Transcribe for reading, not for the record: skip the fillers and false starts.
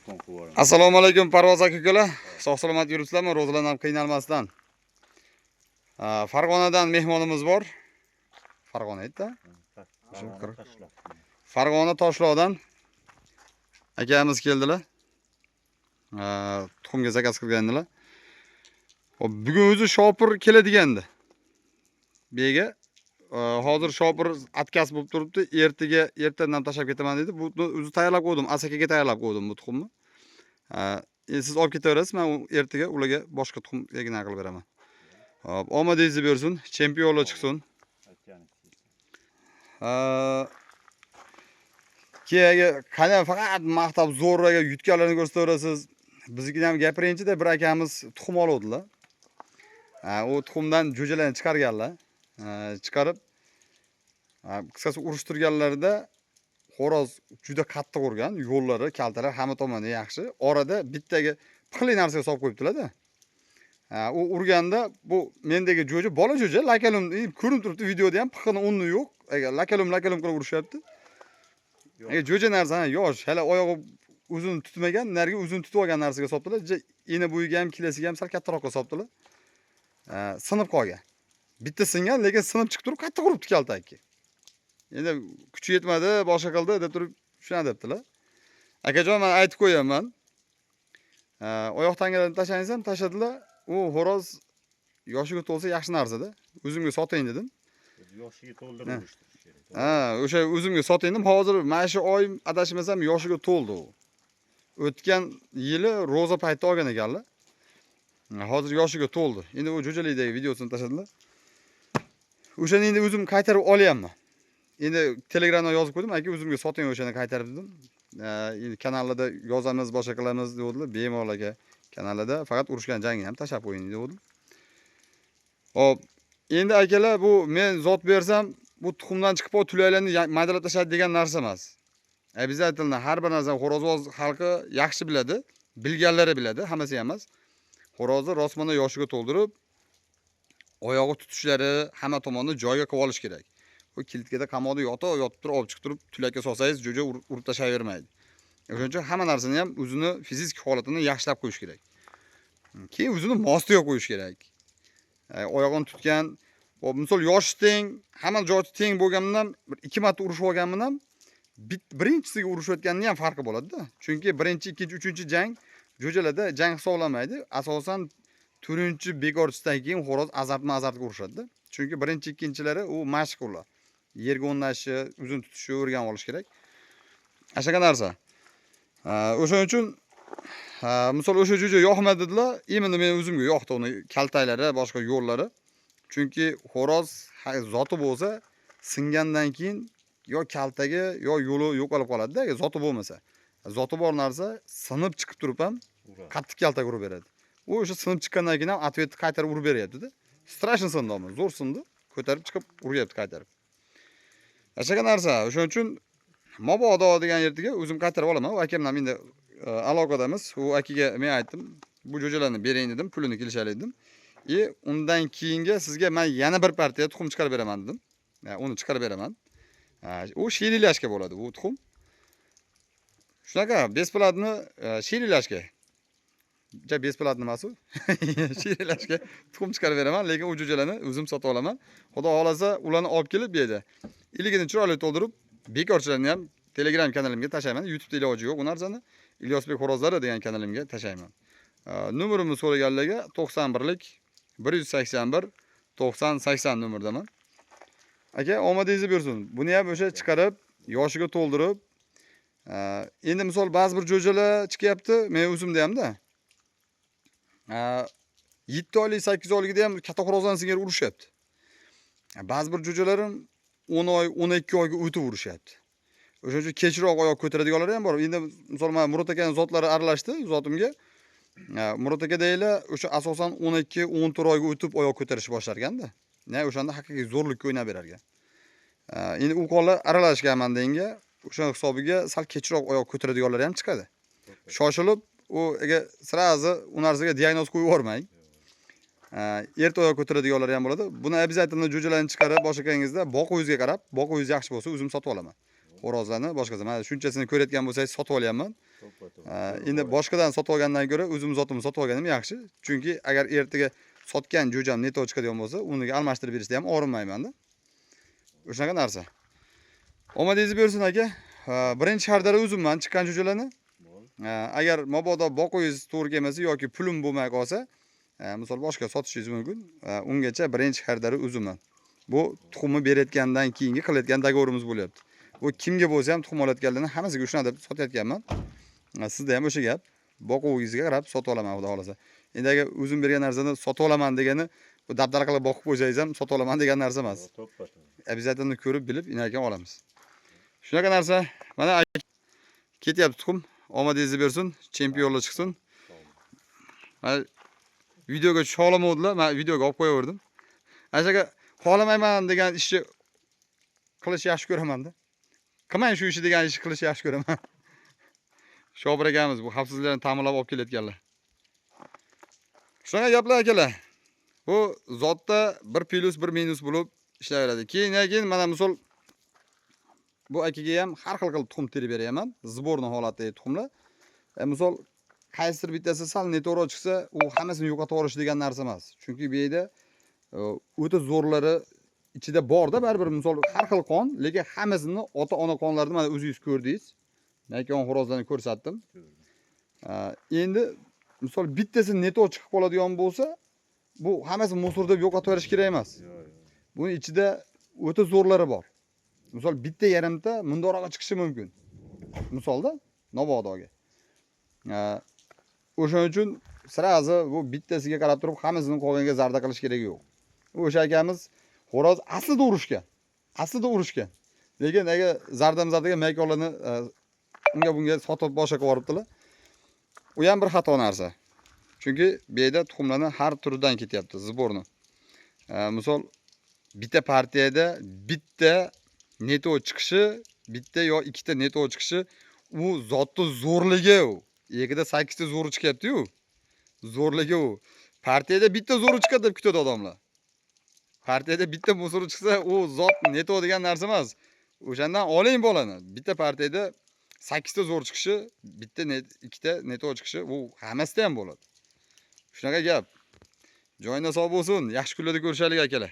Telefon qilib yuboraman. Assalomu alaykum, Parvoz aka, ukalar. Sog' salomat yuribsizlarmi? Ro'zalardan ham qiynalmasdan. Farg'onadan mehmonimiz bor. Farg'ona edi. Farg'ona Toshloq. Farg'ona Toshloqdan akamiz keldilar. Tuxumga заказ qilgandilar. Hop, bugun o'zi shopir keladigandi. Bu yerga hozir shopir отказ bo'lib turibdi. Ertaga ertadan tashlab ketaman dedi. Bu o'zi tayyorlab qo'ydim. Asakaga tayyorlab qo'ydim bu tuxumni. Endi siz olib ketaverasiz, men ertaga ularga boshqa tuxum egina qilib beraman. Hop, omadingizni bersin, chempionlar chiqsin. Aytganingiz. Keyin qani faqat maqtab zo'rg'a yutganlarni ko'rsataverasiz. Biznikini ham gapiringchi-da, bir akamiz tuxum oluvdilar. U tuxumdan jo'jalarni chiqarganlar. Chiqarib, qisqasi urushtirganlarida xo'roz juda qattiq urgan, yo'llari, kaltalar hamma tomonda yaxshi. Orada bittaga pixli narsaga solib qo'yibdilar-da. U urganda bu mendagi jo'ja bola jo'ja, lakalum ko'rinib turibdi videoda ham, pixini o'rni yo'q. Agar lakalum lakalum qilib urishyapti. Agar jo'ja narsa, ha, yosh, hali oyog'i o'zini tutmagan, narigi o'zini tutib olgan narsaga solibdilar. Eni bo'yiga ham, kilosiga ham sal kattaroqqa solibdilar. Sinib qolgan. Bitta singan, lekin sinib chiqib turib qattiq uribdi kaltakka. Endi kuchi yetmadi, boshqa qildi deb turib shunaqa debdilar. Akajon, men aytib qo'yaman. Oyoq tangalarni tashlaysiz ham tashladilar. U xo'roz yoshiga to'lsa yaxshi narsada. O'zimga sotayin dedim. Yoshiga to'ldirib urishtirish kerak. Ha, o'sha o'zimga sotayin dedim. Hozir mana shu oy adashmasam yoshiga to'ldi u. O'tgan yili ro'za paytida olgan ekanlar. Hozir yoshiga to'ldi. Endi u jo'jalikdagi videosini tashladilar. O'shani endi o'zim qaytarib olyapman. Endi Telegramdan yozib qo'ydim, aka, o'zimga soting o'shani qaytarib dedim. Endi kanallarda yozamiz, boshqa qilamiz devdilar. Bemalol aka, kanalida faqat urushgan jangini ham tashlab qo'ying devdim. Hop, endi akalar, bu men zot bersam, bu tuxumdan chiqib tulaklarni maydalab tashladi degan narsa emas. Обязательно har bir narsani xo'rozvoz xalqi yaxshi biladi, bilganlari biladi, hammasi ham emas. Xo'rozni rostmana yoshiga to'ldirib, oyog'i tutishlari hamma tomonni joyiga qilib olish kerak. Bu кладка da qamoqda yotib, yotib turib, olib chiqib turib, tulakka solsangiz, jo'ja urib tashlayvermaydi. O'shaning uchun hamma narsani ham o'zini fizik holatini yaxshilab qo'yish kerak. Keyin o'zini mostiga qo'yish kerak. Oyog'ini tutgan, hop, misol yoshi teng, hamma joyi teng bo'lgandan bir ikki marta urushib olgan bilan birinchisiga urushayotganini ham farqi bo'ladi-da. Chunki birinchi, ikkinchi, uchinchi jang jo'jalarda jang hisoblanmaydi. Asosan to'rtinchi bekorchisidan keyin xo'roz azartma azartga urushadi-da. Chunki birinchi, ikkinchilari u mashq ular. Yerga o'rnashishi, o'zini tutishni o'rganib olish kerak. Shunaqa narsa. O'shaning uchun, ha, misol o'sha jo'ja yoqmadi dedilar, именно men o'zimga yoqdi uni kaltaklari, boshqa yo'llari. Chunki xo'roz zoti bo'lsa, singandan keyin yo kaltagi, yo yo'li yo'qolib qoladi-da, agar zoti bo'lmasa. Zoti bor narsa sinib chiqib turib ham Uradi. Qattiq kaltak urib beradi. U o'sha sinib chiqqandan keyin ham ответ ni qaytarib urib beryapti-da. Страшно sindi ammo, zo'r sindi, ko'tarib chiqib uryapti qaytarib. Shunaqa narsa. O'shaning uchun mabodo degan yerga o'zim qaytarib olaman. U akamdan endi aloqadamiz. U akaga men aytdim, bu jo'jalarni bering dedim, pulini kelishaylik dedim. И undan keyingi sizga men yana bir partiya tuxum chiqarib beraman dedim. Ha, uni chiqarib beraman. Ha, u sherilashga bo'ladi bu tuxum. Shunaqa бесплатно sherilashga. Ja бесплатно emas u. Sherilashga tuxum chiqarib beraman, lekin u jo'jalarni o'zim sotib olaman. Xudo xohlasa ularni olib kelib bu yerda iligini chiroyli to'ldirib, bekorchilarni ham Telegram kanalimga tashlayman. YouTube'da iloji yo'q u narsani. Ilyosbek xo'rozlari degan kanalimga tashlayman. Nomerimni so'raganlarga 91lik 181 90 80 nomerdaman. Aka, omadingizni bersin. Buni ham o'sha chiqarib, yoshiga to'ldirib, endi misol ba'zi bir jo'jalar chiqyapti, men o'zimda hamda. 7 oylik, 8 oyligida ham katta xo'rozlarni singari urushyapti. Ba'zi bir jo'jalarim 10 oy, 12 oyga o'tib urishyapti. O'shaning uchun kechroq oyoq ko'taradiganlari ham bor. Endi misol mana Murod akaning zotlari aralashdi zotimga. Murod akadaylar o'sha asosan 12, 14 oyga o'tib oyoq ko'tarishni boshlarganda. Ne o'shanda haqiqiy zo'rlikka o'ynab berar ekan. Endi u qo'llar aralashgan menga, o'sha hisobiga sal kechroq oyoq ko'taradiganlari ham chiqadi. Shoshilib u agar сразу u narsaga diagnoz qo'yib yubormang. Erta oyoq ko'taradiganlari ham bo'ladi. Buni обязательно jo'jalarni chiqarib boshqangizda boquvingizga qarab, boquvingiz yaxshi bo'lsa o'zim sotib olaman. Xo'rozlarni boshqasi. Mana shunchasini ko'rayotgan bo'lsangiz sotib olyapman. To'ppa-to'g'ri. Endi boshqadan sotib olgandan ko'ra o'zim zotimni sotib olganim yaxshi. Chunki agar ertaga sotgan jo'jam не то chiqadigan bo'lsa, uniga almashtirib berishda ham og'rinmayman-da. O'shanaqa narsa. Omadingizni bersin aka. Birinchi xaridori o'zimman chiqqan jo'jalarni. Bo'ldi. Agar mabodo boquvingiz to'g'ri kelmasa yoki pulim bo'lmay qolsa, misol boshqa sotishingiz mumkin. Ungacha birinchi xaridori o'zimman. Bu tuxumni berayotgandan keyingi qilayotgan договор imiz bo'lyapti. Bu kimga bo'lsa ham tuxum olayotganlarni hammasiga shunaqa deb sotayotganman. Sizda ham o'sha gap. Boquvingizga qarab sotib olaman xudo xohlasa. Endi agar o'zim bergan narsani sotib olaman degani bu dabdala qilib boqib qo'ysangiz ham sotib olaman degan narsa emas. To'ppa-to'g'ri. Обязательно ko'rib bilib inerkan olamiz. Shunaqa narsa. Mana ketyapti tuxum. Omadingizni bersin, chempionlar chiqsin. Mana videoga tusha olmadilar, men videoga olib qo'yaverdim. Ana shunaqa xohlamayman degan ishni qilish yaxshi ko'raman-da. Qilmang shu ishni degan ishni qilishni yaxshi ko'raman. Shobir akamiz bu xavfsizlikni ta'minlab olib kelayotganlar. Shunaqa gaplar akalar. Bu zotda bir plyus bir minus bo'lib ishlayveradi. Keyin mana misol bu akaga ham har xil qilib tuxum terib beryapman. Сборный holatdagi tuxumlar. Misol qaysidir bittasi sal neto'g'ri chiqsa, u hammasini yo'qotib yuborish degan narsa emas. Chunki bu yerda o'ta zo'rlari ichida borda baribir misol har xil qon, lekin hammasini ota-ona qonlarini mana o'zingiz ko'rdingiz. Makon xo'rozlarni ko'rsatdim. Endi misol bittasi не то chiqib qoladigan bo'lsa, bu hammasi мусор deb yo'qotib yuborish kerak emas. Yo'q, yo'q. Buni ichida o'ta zo'rlari bor. Misol bitta yarimta mundorog'i chiqishi mumkin. Misolda Nobodoga. O'shaning uchun сразу bu bittasiga qarab turib hammasini qolganga zarda qilish keragi yo'q. O'sha akamiz xo'roz aslida urushgan. Aslida urushgan. Lekin agar zardam zardaga maykonlarni unga bunga sotib boshqa qilib yuboribdilar. U ham bir xato narsa. Chunki bu yerda tuxumlarni har turidan ketyapti, сборный. Misol bitta partiyada bitta не то chiqishi, bitta yo ikkita не то chiqishi u zotni zo'rligi u. Ikkita sakkizta zo'ri chiqyapti-yu. Zo'rligi u. Partiyada bitta zo'ri chiqadi deb kutadi odamlar. Partiyada bitta мусор i chiqsa, u zot не то degan narsa emas. O'shandan oling bolani. Bitta partiyada sakkizta zo'r chiqishi, bitta ikkita не то chiqishi u hammasida ham bo'ladi. Shunaqa gap. Joyinda sog' bo'lsin. Yaxshi kunlarda ko'rishaylik akalar.